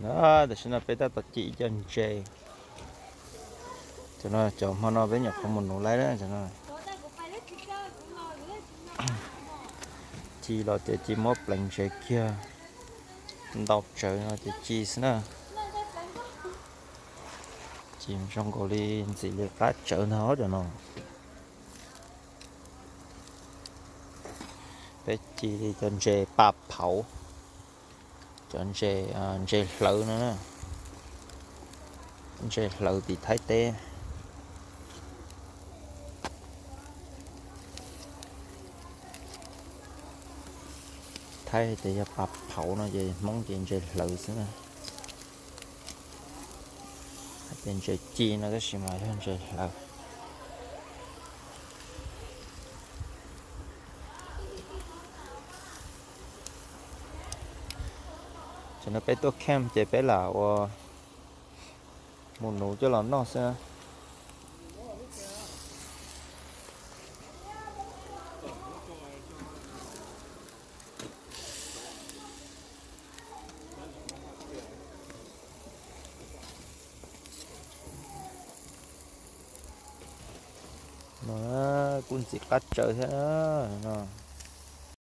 Tam sim no peb tab tom ci ib co ntses. Cov no cov hmo no peb nyuam qhuav mus nuv lawm no. Ci los ces ci muab pleev ntses kiag, ntau tsawv no ces ci xwb na. Ci zoo nkaus li ntxim li qab tsawv ntag cov no. Peb ci li cov ntses pa phauv, cov ntses, ntses hlawv no, ntses hlawv tim Thaib teb. Thaib tias yog pa phauv no ces Hmoob ces ntses hlawv xwb na. Hais tias ntses ci no tab sis mas yog ntses hlawv. Tam no peb tuaj camp ces peb lam ua mus nuv coj los noj xwb. No kuj ntxim qab tsawv thiab no.